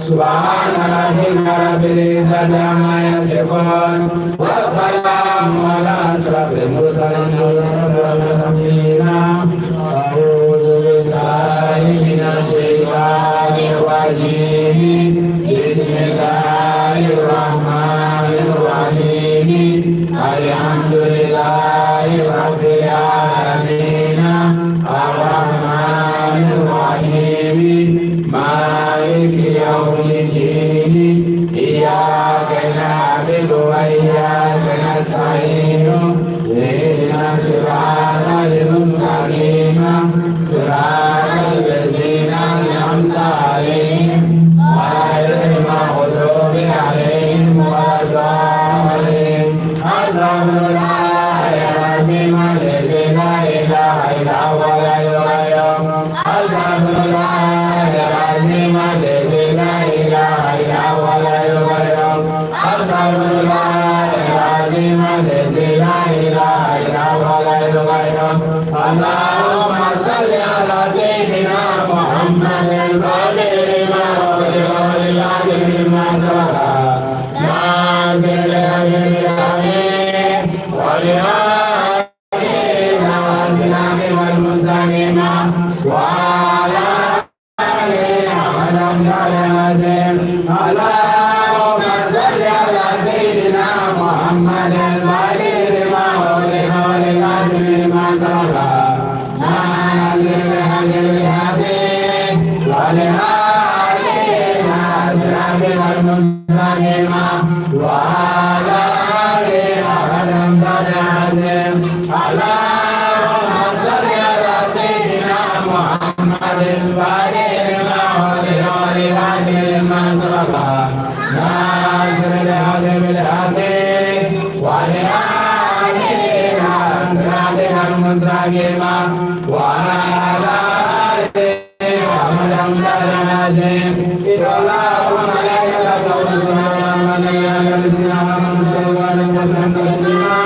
سبحان ربك رب العزة عما يصفون والسلام على أشرف المرسلين والحمد. أعوذ بالله من الشيطان الرجيم. بسم الله الرحمن الرحيم. الحمد لله رب العالمين الرحمن الرحيم مالك يوم الدين إياك نعبد وإياك نستعين اهدنا الصراط المستقيم صراط الذين أنعمت عليهم غير المغضوب عليهم ولا الضالين. أستغفر الله العظيم الذي لا إله إلا هو الحي القيوم. أستغفر الله العظيم الذي لا إله إلا هو الحي القيوم. أستغفر الله العظيم الذي لا إله إلا هو الحي القيوم. اللهم صل على سيدنا محمد الفاتح لما أغلق والخاتم لما سبق ناصر الحق بالحق والهادي إلى صراطك المستقيم وعلى آله العظيم. اللهم صل على سيدنا محمد الفاتح لما أغلق والخاتم لما سبق ناصر الحق بالحق والهادي إلى صراطك المستقيم وعلى آله العظيم. اللهم صل على سيدنا محمد الفاتح لما أغلق والخاتم لما سبق ناصر الحق بالحق والهادي إلى صراطك المستقيم وعلى آله العظيم. صلى الله وسلم تسليما.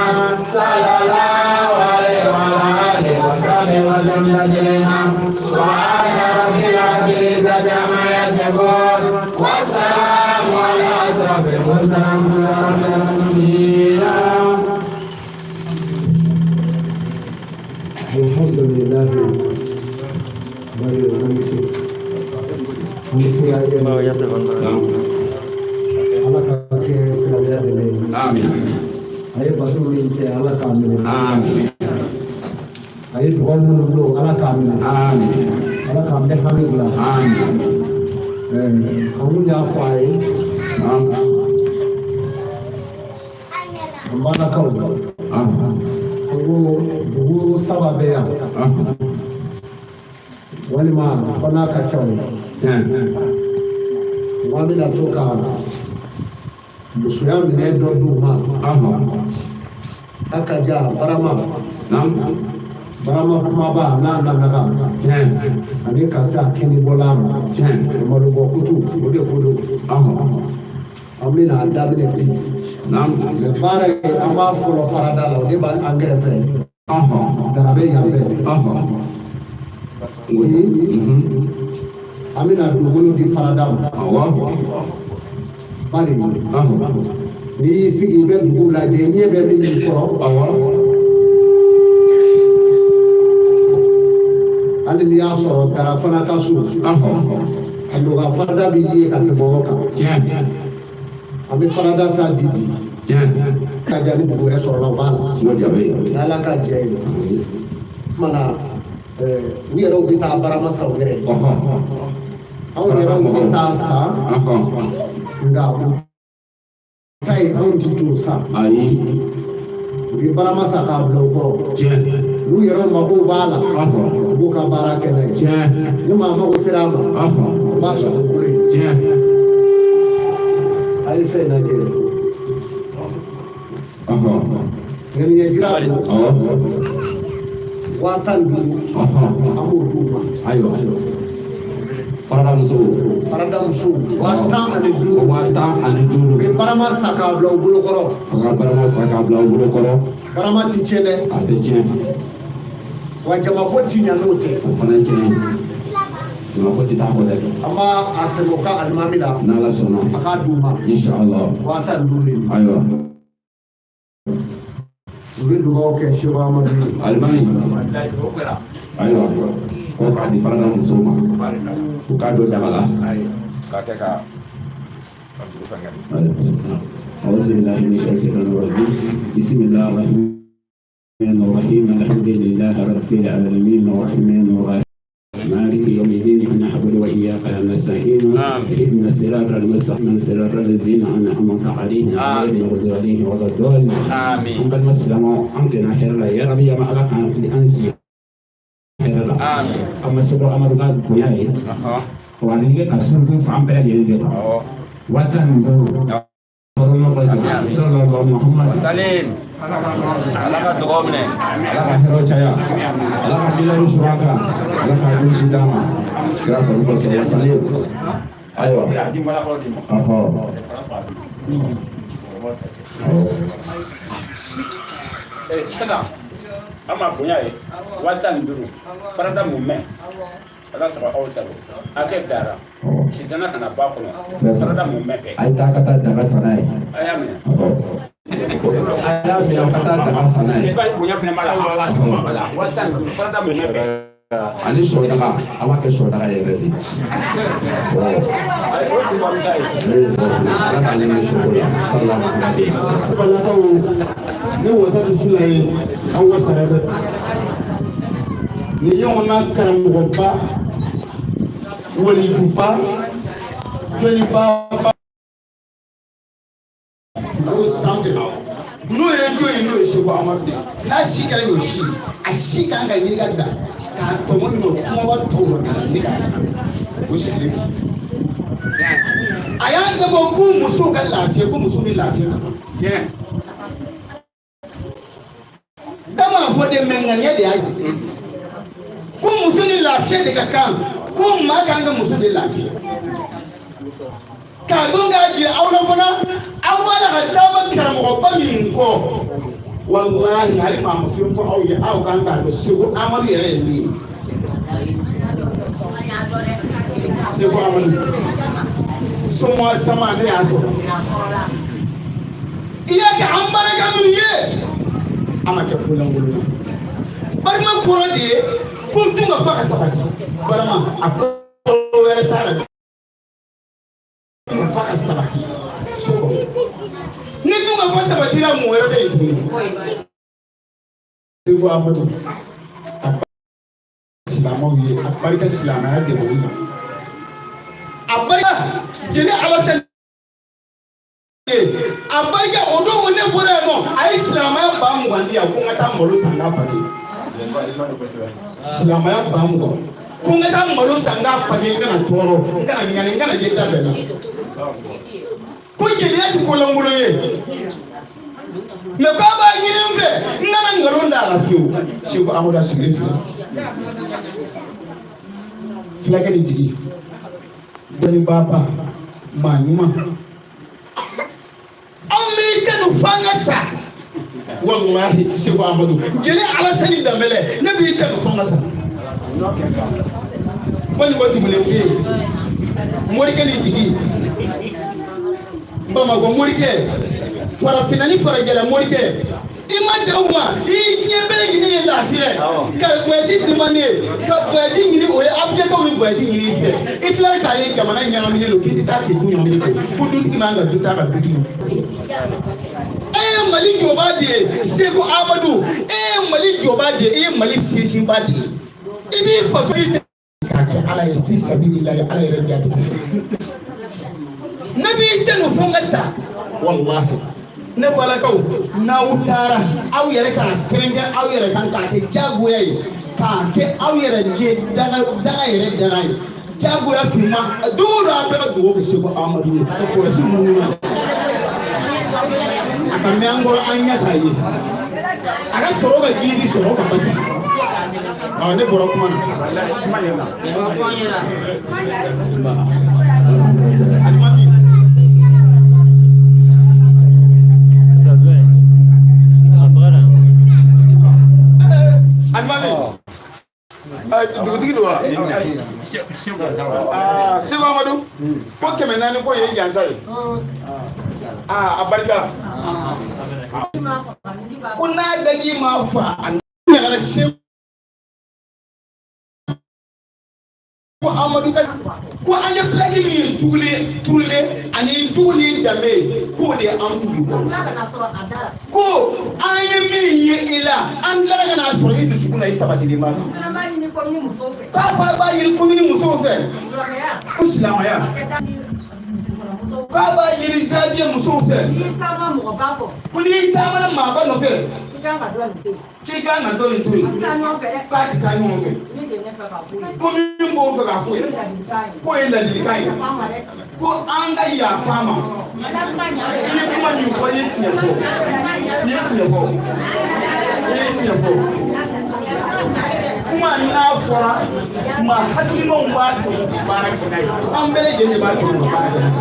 صلى الله عليه وعلى آله وصحبه وسلم تسليما. سبحان ربك رب العزة عما يصفون والسلام على أشرف المرسلين رب العالمين. Alhamdulilahi, bari an ce an ce ya yi. Ala ka kɛ silamɛya dɛmɛ ye. Amin. A ye bato min kɛ, Ala k'a minɛ. Amin. A ye dugawu minnu don, Ala k'a minɛ. Amin. Ala k'an bɛɛ hami dilan. Amin. An kun y'a fɔ a ye, an balakaw, an ko dugu saba bɛ yan walima fɔ n'a ka ca o ye. An bɛna to ka musoya minɛ dɔ d'u ma. A ka ja barama barama kumaba n'a nanaga ani ka se a kinibɔla ma, malobɔ kutu, o de ko don. An bɛna a daminɛ bi, mais baara in, an b'a fɔlɔ farada la, o de b'an kɛrɛfɛ, darabe yan fɛ. O ye an bɛna dugukolo di farada ma, bari n'i y'i sigi, i bɛ dugu lajɛ, i ɲɛ bɛ min y'i kɔrɔ. Hali n'i y'a sɔrɔ dara fana ka so, a nɔgɔ farada bɛ ye ka tɛmɛ o kan. An bɛ farada ta di bi ka diya ni dugu wɛrɛ sɔrɔla, o b'a la n'Ala ka jɛ ye. O kumana, u yɛrɛw bɛ taa barama san u yɛrɛ ye, anw yɛrɛw bɛ taa san, nka u ta ye anw ti t'o san. U bɛ barama san k'a bila u kɔrɔ, n'u yɛrɛw mago b'a la, u b'u ka baara kɛ n'a ye. Ni maa mago sera a ma, u b'a sɔrɔ u bolo yen. A ye fɛn lajɛ, ŋaniya jira don, 15 000, an b'o d'u ma. Ayiwa, farada musow. Farada musow, 15 000. 15 000. U bɛ barama san k'a bila u bolo kɔrɔ. Ka barama san k'a bila u bolo kɔrɔ. Barama ti tiɲɛ dɛ. A tɛ tiɲɛ. Wa jamako ti ɲa n'o tɛ. O fana ye tiɲɛ ye. Jama ko tɛ taa kɔ dɛ. An b'a a sɛbɛn o ka alimami la. N'Ala sɔnna. A k'a d'u ma. Inshallah. 15 de. Ayiwa. U bɛ dugawu kɛ Seko Amadu ye. Alimami. Ayiwa. Ko k'a di farada musow ma. U k'a don daga la. K'a kɛ ka dugu fɛn kɛ. أعوذ بالله من الشيطان الرجيم. بسم الله الرحمن الرحيم. الحمد لله رب العالمين الرحمن الرحيم مالك يوم الدين نعبد وإياك نستعين اهدنا الصراط المستقيم صراط الذين أنعمت عليهم غير المغضوب عليهم ولا الضالين. آمين. An balima silamɛw, an tɛna hɛrɛ la ya rabi, ya ma Ala k'an fili an si hɛrɛ la. Amin. An ma Seko Amadu ka bonya ye wa ni kɛ ka suruku fan bɛɛ lajɛlen de kan 15. Sallallahu Muhammad. Salim. Ala ka dugawu minɛ. Ala ka hɛrɛw caya, Ala ka miliyɔn sɔrɔ a kan, Ala ka dusu d'a ma kira kɔni kɔsɔn salim. Ayiwa, ɔhɔ. Sisan an ma bonya ye 15 farada mun mɛn ala sɔrɔ aw sago a kɛ dara sitana kana ba kɔnɔ farada mun mɛn bɛɛ. A ye taa ka taa daga san n'a ye. A y'a minɛ. A y'a minɛ ka taa daga san n'a ye. I b'a ye bonya fana b'a la wala 15 farada mun mɛn bɛɛ. Ani sɔdaga, a b'a kɛ sɔdaga yɛrɛ de. O tun bamusa ye. Ala k'ale ni sɔko la sallallahu alaihi wa sallam. Balakaw ne wasa tɛ fila ye, aw wasara dɛ. Nin ɲɔgɔnna karamɔgɔba, walijuba, dɔnnibaaba o sanfɛ n'o ye jɔn ye, n'o ye Seko Amadu de ye. N'a si kɛra y'o si ye, a si kan ka ɲini ka dan k'a tɔmɔ nɔ kumaba tɔw la ka na ɲini ka o sigilen filɛ. A y'a dabɔ ko musow ka lafiya, ko muso bɛ lafiya ka kan. Da m'a fɔ de, mɛ ŋaniya de y'a jira ko muso ni lafiya de ka kan, ko maa kan ka muso de lafiya. K'a dɔn k'a jira aw la fana, aw b'a la ka taama karamɔgɔba min kɔ, walahi hali maa ma fɛn fɔ aw ye, aw kan k'a dɔn Seko Amadu yɛrɛ ye min ye. Seko Amadu somɔgɔ sama ne y'a sɔrɔ. I y'a kɛ an barika minnu ye, a ma kɛ kolankolon ye. Barima kɔrɔ de ye ko dun ka fa ka sabati. Barima a kɔrɔ wɛrɛ t'a la, fa ka sabati so kɔnɔ. Ni dun ka fa sabatira, mun wɛrɛ bɛ yen tuguni? Seko Amadu a silamɛw ye, a barika silamɛya dɛmɛli la, a barika jeli Alasani ye, a barika o don ne bɔra yan nɔ, a ye silamɛya 20,000 di yan ko n ka taa malo san k'a pake. Silamɛya 20,000 ko n ka taa malo san k'a pake, n kana tɔɔrɔ, n kana ɲani, n kana ye da bɛɛ la. Ko jeliya ti kolankolon ye, mɛ k'a b'a ɲini n fɛ n kana nkalon da a la fiyewu. Seko Amadu a sigilen filɛ, fulakɛ ni jigi, dɔnnibaaba, maa ɲuman. Anw b'i tanu f'an ka sa. Walahi Seko Amadu, jeli Alasani Danbɛlɛ, ne b'i tanu f'an ka sa. Walima dugulen bɛ yen, morikɛ ni jigi, Bamakɔ morikɛ, farafinna ni farajɛla morikɛ, i ma ja u ma, i ye diɲɛ bɛɛ lajɛlen ye lafiya ka voyage demande, ka voyage ɲini, o ye Abidjankaw bɛ voyage ɲini i fɛ, i tilala k'a ye jamana ɲagaminen don, k'i tɛ taa k'i du ɲagaminen fɛ, ko dutigi man ka du ta ka dutigi. E ye Mali jɔba de ye Seko Amadu, e ye Mali jɔba de ye, e ye Mali sinsinba de ye, i b'i faso i fɛ k'a kɛ Ala ye fi sabililahi, Ala yɛrɛ jate. Ne b'i tanu fo n ka sa. Walahi ne balakaw, n'aw taara aw yɛrɛ k'a kɛrɛnkɛrɛn aw yɛrɛ kan, k'a kɛ diyagoya ye, k'a kɛ aw yɛrɛ ye daga daga yɛrɛ daga ye diyagoya finma. Don o don an bɛɛ ka dugawu kɛ Seko Amadu ye ka kɔlɔsi minnu na, a ka mɛn an kɔrɔ, an ɲɛ k'a ye, a ka sɔrɔ ka jiidi sɔrɔ ka basigi. Ne bɔra kuma na. Alimami. Alimami. Dugutigi don wa? Aa Seko Amadu ko 400 ko ye jansa ye. Aa a barika. Ko n'a daji ma fa a ɲagara Seko Amadu ka ko an ye pilaki min ye tugulen turulen ani jugu ni danbe k'o de ye an tugu kɔ. Ko an ye min ye i la an tilara ka n'a sɔrɔ i dusukun na i sabatilen b'a kan. K'a fana b'a ɲini komini musow fɛ. Ko silamɛya. K'a b'a ɲini zawiya musow fɛ. Ko n'i taamana maaba nɔfɛ. K'i kan ka dɔ in to yen. K'a ti taa ɲɔgɔn fɛ. Ko min b'o fɛ k'a f'o ye. K'o ye ladilikan ye. Ko an ka yafa a ma. I ye kuma min fɔ i ye tiɲɛ fɔ. I ye tiɲɛ fɔ. I ye tiɲɛ fɔ. Kuma n'a fɔra maa hakilimaw b'a tɔmɔ ka baara kɛ n'a ye. An bɛɛ lajɛlen de b'a tɔmɔ ka baara kɛ n'a ye.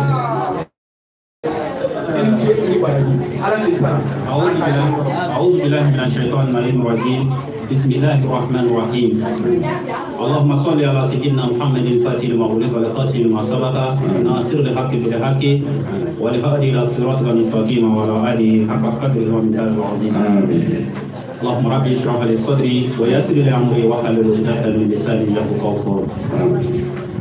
I ni ce i ni baraji. Ala k'i sara. أعوذ بالله من الشيطان الرجيم بسم الله الرحمن الرحيم اللهم صل على سيدنا محمد الفاتح لما أغلق والخاتم لما سبق ناصر الحق بالحق والهادي إلى صراطك المستقيم وعلى آله حق قدره ومقداره العظيم اللهم ربي اشرح لي صدري ويسر لي أمري واحلل عقدة من لساني يفقهوا قولي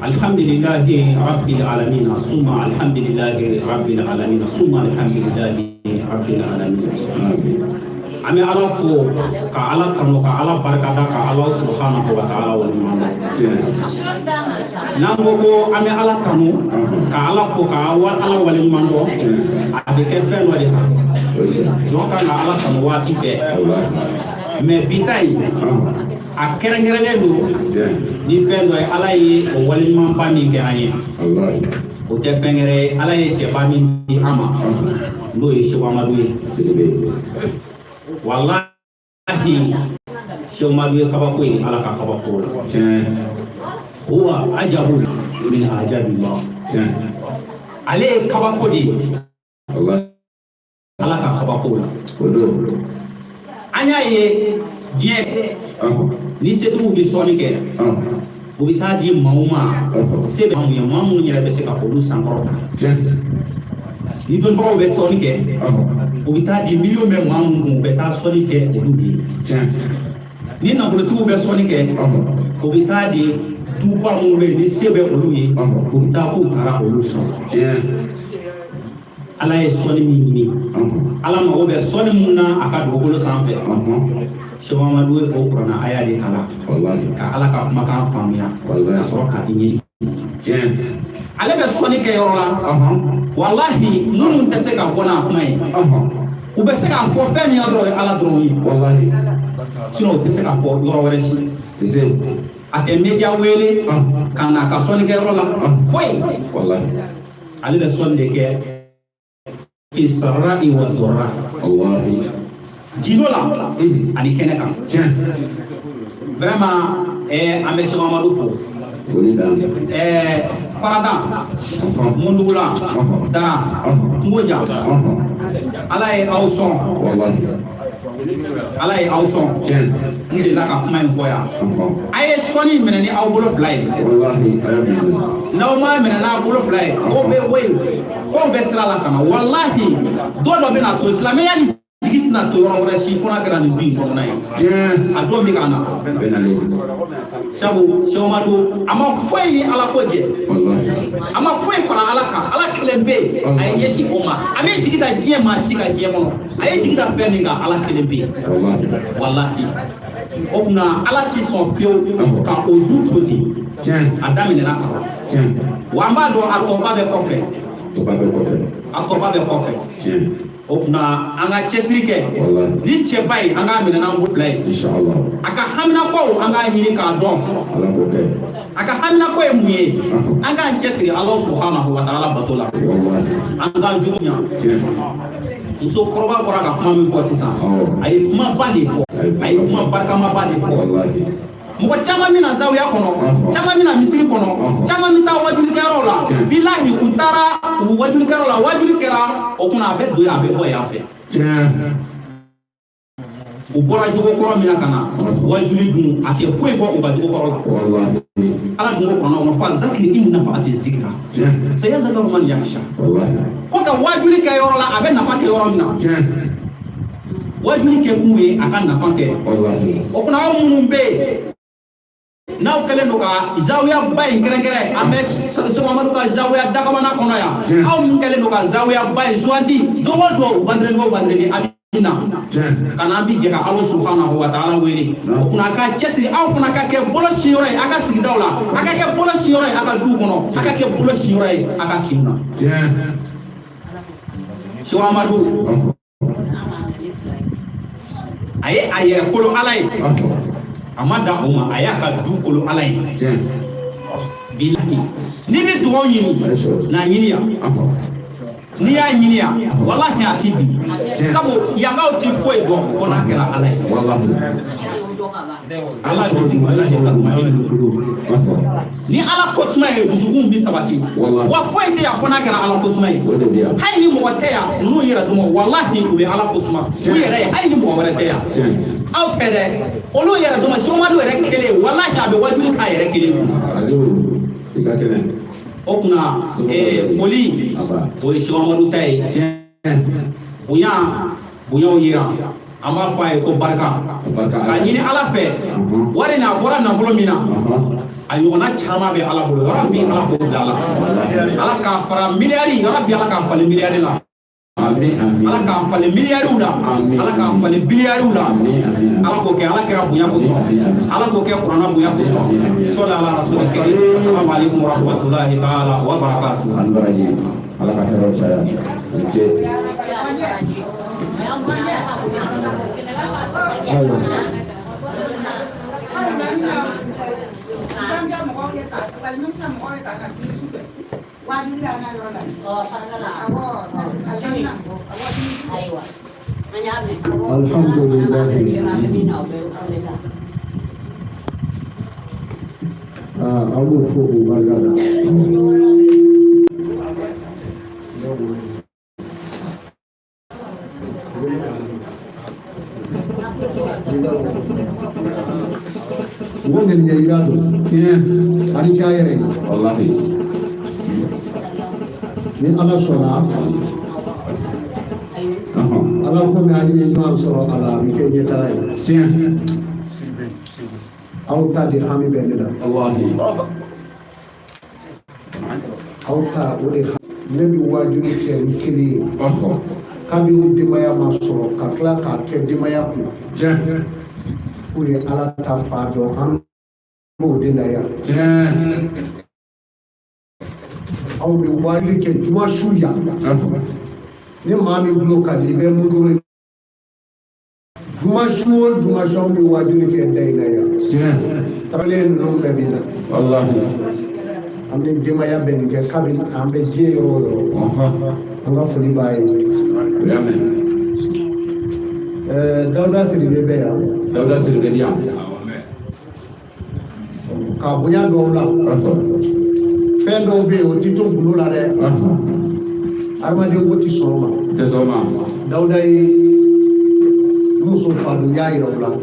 الحمد لله رب العالمين ثم الحمد لله رب العالمين ثم الحمد لله رب العالمين. An bɛ Ala fo ka Ala kanu ka Ala barikada ka Ala subhanahu wa ta'ala waleɲuman dɔn. N'an ko ko an bɛ Ala kanu ka Ala fo ka Ala waleɲuman dɔn, a bɛ kɛ fɛn dɔ de kan. Jɔn kan ka Ala kanu waati bɛɛ. Mais bi ta in, a kɛrɛnkɛrɛnnen don ni fɛn dɔ ye. Ala ye o waleɲumanba min kɛ an ye, o tɛ fɛn wɛrɛ ye. Ala ye cɛba min di an ma, n'o ye Seko Amadu ye. Walahi, Seko Amadu ye kabako ye, Ala ka kabako la. Huwa ajabu min ajabillah. Ale ye kabako de ye Ala ka kabako la. An y'a ye diɲɛ ni setigiw bɛ sɔnni kɛ, u bɛ taa di maaw ma se bɛ maaw ye, maa minnu yɛrɛ bɛ se ka olu sankɔrɔta. Ni dɔnnibagaw bɛ sɔnni kɛ, u bɛ taa di miliyɔn bɛ maa minnu kun, u bɛ taa sɔnni kɛ olu de ye. Ni nafolotigiw bɛ sɔnni kɛ, u bɛ taa di duba minnu bɛ yen ni se bɛ olu ye, u bɛ taa k'u taara olu sɔn. Ala ye sɔnni min ɲini, Ala mago bɛ sɔnni mun na a ka dugukolo sanfɛ, Seko Amadu ye o kuranna aya de kalan ka Ala ka kumakan faamuya ka sɔrɔ ka i ɲɛsin. Ale bɛ sɔnni kɛ yɔrɔ la, walahi, minnu tɛ se ka bɔ n'a kuma ye, u bɛ se k'a fɔ fɛn min dɔrɔn ye Ala dɔrɔn ye, sinon u tɛ se k'a fɔ yɔrɔ wɛrɛ si. A tɛ media wele ka na a ka sɔnni kɛ yɔrɔ la foyi. Ale bɛ sɔnni de kɛ fi sarra'i wa dharra, gindo la ani kɛnɛ kan. Vraiment, an bɛ Seko Amadu fo. Faradan Mundugula Dara Kungoja, Ala ye aw sɔn, Ala ye aw sɔn. N delila ka kuma in fɔ yan. A ye sɔnni minɛ ni aw bolo fila ye. N'aw m'a minɛ n'aw bolo fila ye, ko bɛ bɔ yen, fɛnw bɛ sira la ka na. Walahi, don dɔ bɛna to silamɛya ni jigi tɛna to yɔrɔ wɛrɛ si fo n'a kɛra nin du in kɔnɔna ye. A don bɛ ka na. Sabu Seko Amadu a ma foyi ni Ala ko jɛ, a ma foyi fara Ala kan. Ala kelen bɛ yen, a ye ɲɛsin o ma. A m'i jigi da diɲɛ maa si kan diɲɛ kɔnɔ. A ye jigi da fɛn min kan, Ala kelen bɛ yen, walahi. O tuma Ala ti sɔn fiyewu ka o du to ten. A daminɛna ka ban, wa an b'a dɔn a tɔba bɛ kɔfɛ, a tɔba bɛ kɔfɛ. O tuma an ka cɛsiri kɛ ni cɛba ye, an k'a minɛ n'an bolo fila ye. A ka haminako, an k'a ɲini k'a dɔn. A ka haminako ye mun ye? An k'an cɛsiri Ala subhanahu wa ta'ala bato la, an k'an jugu ɲa. Muso kɔrɔba bɔra ka kuma min fɔ sisan, a ye kumaba de fɔ, a ye kuma barikamaba de fɔ. Mɔgɔ caman bɛna zawiya kɔnɔ, caman bɛna misiri kɔnɔ, caman bɛ taa wajulikɛyɔrɔ la. Bilahi, u taara u wajulikɛyɔrɔ la, wajuli kɛra o kunna, a bɛ don yan, a bɛ bɔ yan fɛ. U bɔra jogo kɔrɔ min na ka na wajuli dun a tɛ foyi bɔ u ka jogo kɔrɔ la. Ala dun ko kuranɛ kɔnɔ fa zakiri in nafaati zikira sayazakaru man yakhsha. Ko ka wajuli kɛ yɔrɔ la a bɛ nafa kɛ yɔrɔ min na. Wajuli kɛ kun ye a ka nafa kɛ. O kunna aw minnu bɛ yen n'aw kɛlen don ka zawiya ba in kɛrɛnkɛrɛn, an bɛ Seko Amadu ka zawiya dakabana kɔnɔ yan, aw minnu kɛlen don ka zawiya ba in sugandi don o don, vendredi o vendredi a bɛ na ka na an bi jɛ ka Ala subhanahu wa ta'ala wele. O kunna a ka cɛsiri, aw fana ka kɛ bolo siyɔrɔ ye a ka sigidaw la, a ka kɛ bolo siyɔrɔ ye a ka du kɔnɔ, a ka kɛ bolo siyɔrɔ ye a ka kinw na. Seko Amadu a ye a yɛrɛ kolo Ala ye, a ma dan o ma, a y'a ka du kolo Ala ye. Bilahi, n'i bɛ dugawu ɲini, na ɲini yan. N'i y'a ɲini yan, walahi a ti bin, sabu yankaw ti foyi dɔn fo n'a kɛra Ala ye. Ala bisimilahi rahmani. Ni Ala ko suma ye, dusukun bi sabati. Wa foyi tɛ yan fo n'a kɛra Ala ko suma ye. Hali ni mɔgɔ tɛ yan, ninnu yɛrɛ dun, walahi u bɛ Ala ko suma u yɛrɛ ye, hali ni mɔgɔ wɛrɛ tɛ yan. Aw tɛ dɛ, olu yɛrɛ dama, Seko Amadu yɛrɛ kelen, walahi a bɛ wajuli k'a yɛrɛ kelen kun. O kunna foli o ye Seko Amadu ta ye. Bonya bonyaw yira, an b'a fɔ a ye ko barika k'a ɲini Ala fɛ. Wari nin a bɔra nafolo min na, a ɲɔgɔnna caman bɛ Ala bolo. Yɔrɔ bi Ala k'o bila a la, Ala k'a fara miliyari, yɔrɔ bi Ala k'a falen miliyari la, Ala k'a falen miliyariw la, Ala k'a falen biliyariw la. Ala k'o kɛ Ala kira bonya kosɔn, Ala k'o kɛ kuranna bonya kosɔn. Sɔli ala rasuli karim. Assalamu alaikum warahmatullahi taala wa barakatuh. Ala ka hɛrɛw caya. Ani ce. Ayiwa. Alhamdulilahi. Aa, an b'u fo k'u barika da. N ko ŋaniya yira don. A ni ce a yɛrɛ ye. Ni Ala sɔnna, Ala komi an ye ɲɔgɔn sɔrɔ a la, a bɛ kɛ ɲɛtaga ye. Aw ta de hami bɛ ne la. Aw ta o de ne bɛ waajuli kɛ n kelen ye. Kabini denbaya ma sɔrɔ ka tila k'a kɛ denbaya kun. F'u ye Ala ta fa dɔn, an b'o de la yan. Aw bɛ waajuli kɛ juma su yan. Ni maa min tulo ka di, i bɛ mun ye. Juma su o juma su, anw bɛ waajuli kɛ da in na yan. Tarawele ninnu bɛɛ bɛ na. An bɛ denbaya bɛɛ nin kɛ kabini an bɛ diɲɛ yɔrɔ o yɔrɔ. An ka foli b'a ye. Dawuda Sidibe bɛ yan. Dawuda Sidibe bɛ yan. Ka bonya dɔw la. Fɛn dɔw bɛ yen, o ti to gundo la dɛ. Adamaden ko ti sɔn o ma. Tɛ sɔn o ma. Dawuda ye muso fa don, y'a yira o la. N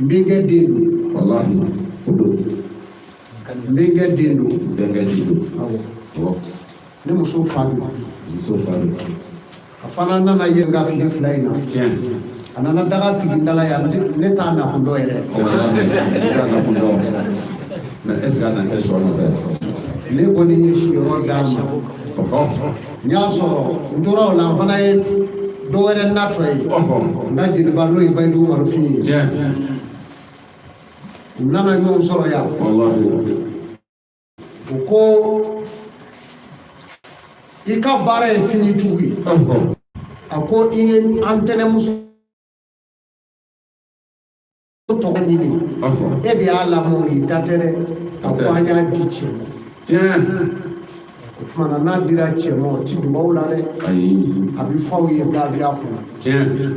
bɛnkɛ den don. Walahi o don. N bɛnkɛ den don. Bɛnkɛ den don. Awɔ. Ne muso fa don. Muso fa don. A fana nana yen ka tile 2 in na. A nana daga sigi n da la yan, ne t'a nakun dɔn yɛrɛ. Ne t'a nakun dɔn. Mais est ce que a na kɛ sɔ nɔfɛ? Ne kɔni ye siyɔrɔ d'a ma. N y'a sɔrɔ n tora o la, n fana ye dɔ wɛrɛ natɔ ye. N ka jeliba n'o ye Bayidu Umaru Fin ye. U nana ɲɔgɔn sɔrɔ yan. U ko i ka baara ye sini tugu ye. A ko i ye an tɛnɛmuso tɔgɔ ɲini, e de y'a lamɔ, k'i da tɛ dɛ. A ko an y'a di cɛ ma. O tuma na n'a dira cɛ ma, o ti dugawu la dɛ. A bɛ fɔ aw ye zawiya kɔnɔ.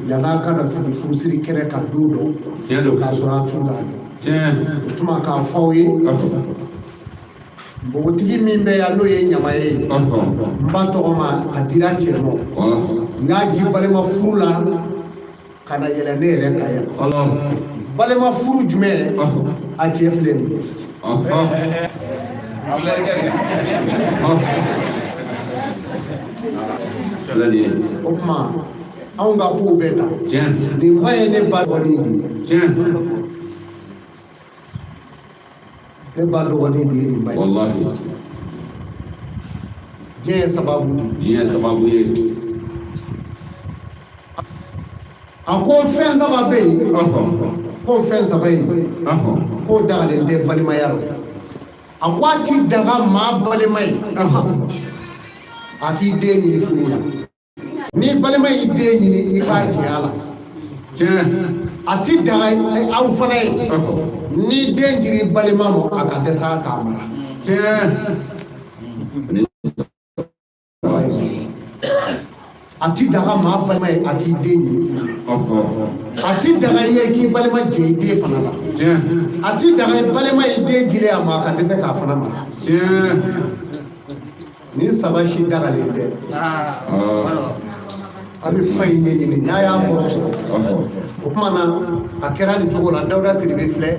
Yann'a ka na sigi furusiri kɛnɛ kan don dɔ, k'a sɔrɔ a tun t'a dɔn. O tuma k'a fɔ aw ye, npogotigi min bɛ yan n'o ye ɲama ye, n ba tɔgɔ ma, a dira cɛ ma. N y'a di balima furu la. Ka na yɛlɛ ne yɛrɛ kan yan. Balima furu jumɛn a cɛ filɛ nin ye. O tuma anw ka kow bɛɛ ta. Nin ba ye ne ba dɔgɔnin de ye. Ne ba dɔgɔnin de ye nin ba ye. Diɲɛ ye sababu de ye. Diɲɛ ye sababu ye. A ko fɛn saba bɛ yen. Ko fɛn saba in k'o dagalen tɛ balimaya la. A ko a ti daga maa balima ye. A k'i den ɲini furu la. Ni balima y'i den ɲini i k'a jɛ a la. A ti daga aw fana ye. Ni den dir'i balima ma a ka dɛsɛ k'a mara. A ti daga maa balima ye a k'i den ɲini furu la. A ti daga i ye k'i balima jɛ i den fana la. A ti daga i balima y'i den dilen a ma a ka dɛsɛ k'a fana mara. Nin saba si dagalen tɛ. A bɛ kuma in ɲɛɲini n'a y'a kɔrɔ sɔrɔ. O tuma na a kɛra nin cogo la Dawuda Sidibe filɛ.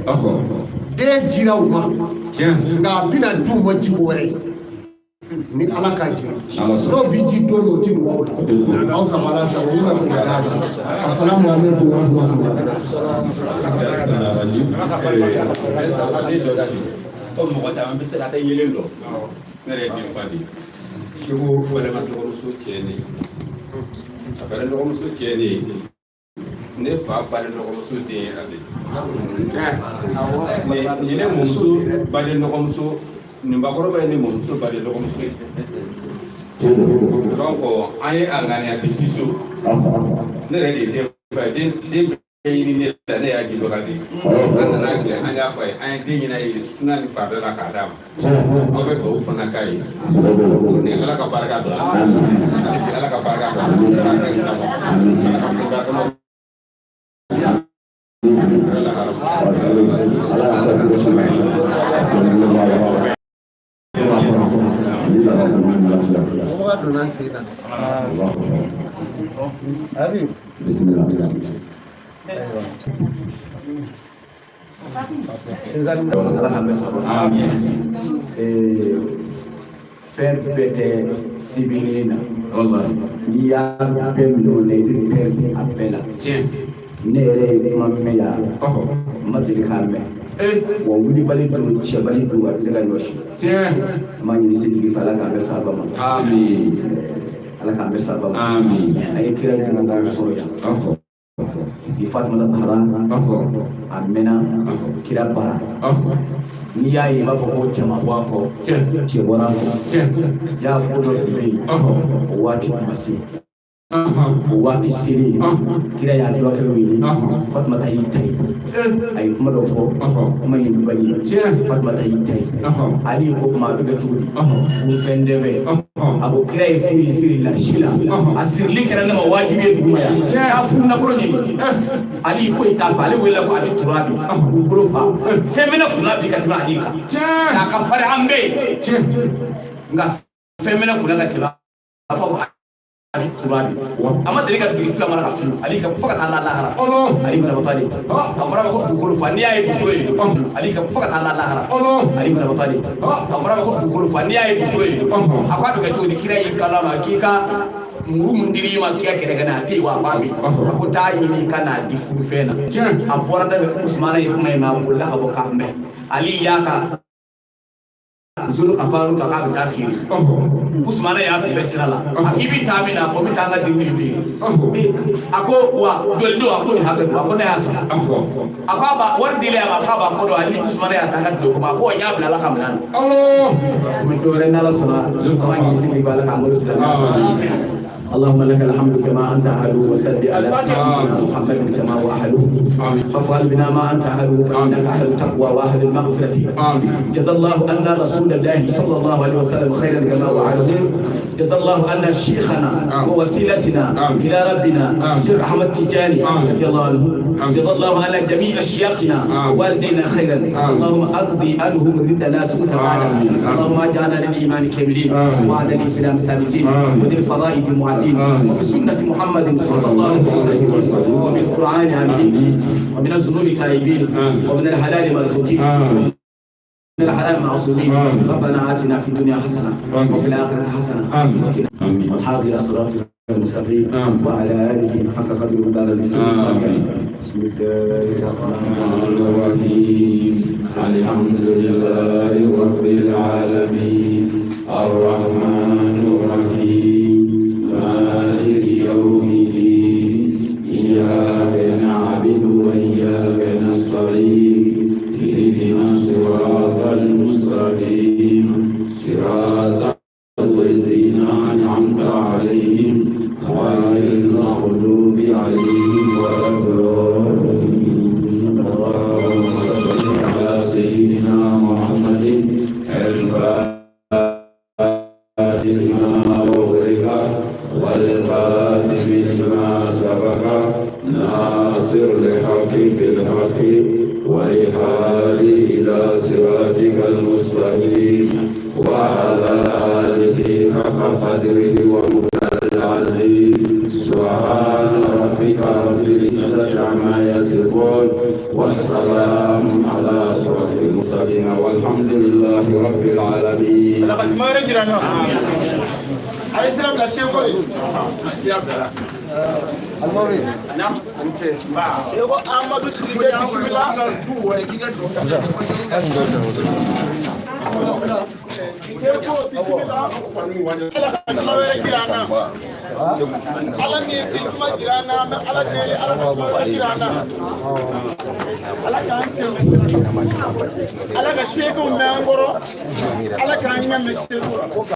Den jira u ma. Nka a bɛna d'u ma jiko wɛrɛ ye. Ni Ala ka jɛ. N'o bɛ ji don min o ti dugawu la. Aw sabara sa olu ka tigɛ d'a la. Asalamu aleykum wa rahmatulahi. Mɔgɔ caman bɛ se ka taa yelen dɔn. Ne yɛrɛ ye den fa de ye. Segu balima dɔgɔmuso cɛ ne ye. A balima dɔgɔmuso cɛ ne ye. Ne fa balima dɔgɔmuso den ye ale. Nin ne mɔmuso balima dɔgɔmuso nin bakɔrɔba ye ne mɔmuso balima dɔgɔmuso ye. Donc an ye a ŋaniya depuis so. Ne yɛrɛ de ye den fa ye. Den bɛɛ ɲini ne la, ne y'a jibaga de ye. An nana gɛrɛ an y'a fɔ a ye, an ye den ɲini a ye suna ni farida la k'a d'a ma. Aw bɛ dugawu fana k'a ye. Ni Ala ka barika don a la. Ala ka barika don a la. Ala ka sira ma. Ala ka fura kɔnɔ. Ala k'an bɛ sɔrɔ. Fɛn bɛɛ tɛ sibiri na. N'i y'a bɛɛ minɛ o la i bɛ pɛrɛn a bɛɛ la. Ne yɛrɛ ye kuma mɛn yan n ma deli k'a mɛn. Wa wulibali don cɛbali don a bɛ se ka ɲɔ si. N b'a ɲini setigi fɛ Ala k'an bɛɛ sɔrɔ a ma. Ala k'an bɛɛ sɔrɔ a ma. An ye kira jugu sɔrɔ yan. Parce que Fatumata Zahara a mɛnna kira bara. N'i y'a ye i b'a fɔ ko cɛ ma bɔ a kɔ, cɛ bɔra a kɔ. Ja ko dɔ de bɛ yen, o waati ma se. O waati selen, kira y'a dɔgɔkɛ wele, Fatumata y'i ta ye. A ye kuma dɔ fɔ, kuma in bali. Fatumata y'i ta ye. Ale ko kuma a bɛ kɛ cogo di? Furu fɛn tɛ fɛ. A ko kira ye furu in siri larisi la. A sirili kɛra ne ma wajibi ye dugu ma yan. K'a furu nafolo ɲini. Ale foyi t'a fɛ, ale wele ko a bɛ tura bi. Dugukolo fa. Fɛn bɛ ne kunna bi ka tɛmɛ ale kan. K'a ka farin an bɛɛ ye. Nka fɛn bɛ ne kunna ka tɛmɛ a fɔ ko a bɛ tura bi. A ma deli ka dugu fila mara ka fili. Ale ka fo ka taa lahara. Ale banabaatɔ de. A fɔra ma ko dugukolo fa. N'i y'a ye dugukolo ye. Ale ka fo ka taa lahara. Ale banabaatɔ de. A fɔra ma ko dugukolo fa. N'i y'a ye dugukolo ye. A ko a bɛ kɛ cogo di? Kira y'i kala ma k'i ka muru min dir'i ma k'i ka kɛlɛ kɛ n'a tɛ yen wa a b'a min. A ko taa ɲini ka n'a di furufɛn na. A bɔra da fɛ Usumana ye kuma in mɛn a bolila ka bɔ k'a mɛn. Ale y'a ka zulu ka faru ta k'a bɛ taa feere. Usumana y'a kunbɛ sira la. A k'i bɛ taa min na o bɛ taa an ka denw in feere. A ko wa joli don? A ko nin hakɛ don. A ko ne y'a san. A ko a b'a wari dilen a ma k'a b'a kɔ dɔn. Ale Usumana y'a ta ka don o ma. A ko n y'a bila Ala ka minɛn na. Komi dɔ wɛrɛ n'Ala sɔnna an b'a ɲini sigi Ala k'an bolo sira. اللهم لك الحمد كما أنت أهله وصل على سيدنا محمد كما هو أهله. فافعل بنا ما أنت أهله فإنك أهل التقوى وأهل المغفرة. جزا الله أن رسول الله صلى الله عليه وسلم خيرا كما هو أهله. جزا الله عنا شيخنا ووسيلتنا إلى ربنا الشيخ أحمد تجاني رضي الله عنه. جزا الله عنا جميع أشياخنا والدينا خيرا. اللهم أقضي عنهم ردا لا سقط بعد. اللهم اجعلنا للإيمان كاملين وعلى الإسلام ثابتين وللفرائض معدين وبسنة محمد صلى الله عليه وسلم وبالقرآن عاملين ومن الذنوب تائبين ومن الحلال مرزوقين من الحلال معصومين. ربنا آتنا في الدنيا حسنة وفي الآخرة حسنة وقنا الحاضر الصراط المستقيم وعلى آله حق قدره ومقداره. بسم الله الرحمن الرحيم. الحمد لله رب العالمين الرحمن الرحيم مالك يوم الدين إياك نعبد وإياك نستعين اهدنا الصراط المستقيم صراط الذين أنعمت عليهم غير المغضوب عليهم ولا الضالين. اللهم صل على سيدنا محمد الفاتح لما أغلق والخاتم لما سبق ناصر الحق بالحق والهادي إلى صراطك المستقيم وعلى آله حق قدره ومقداره العظيم. سبحان ربك رب العزة عما يصفون والسلام على أشرف المرسلين والحمد لله رب العالمين. Ala min bi kuma jira an na, an bɛ Ala deli, Ala ka kuma wɛrɛ jira an na. Ala k'an sen, Ala ka sekow mɛn an kɔrɔ, Ala k'an ɲɛ mɛn seko la.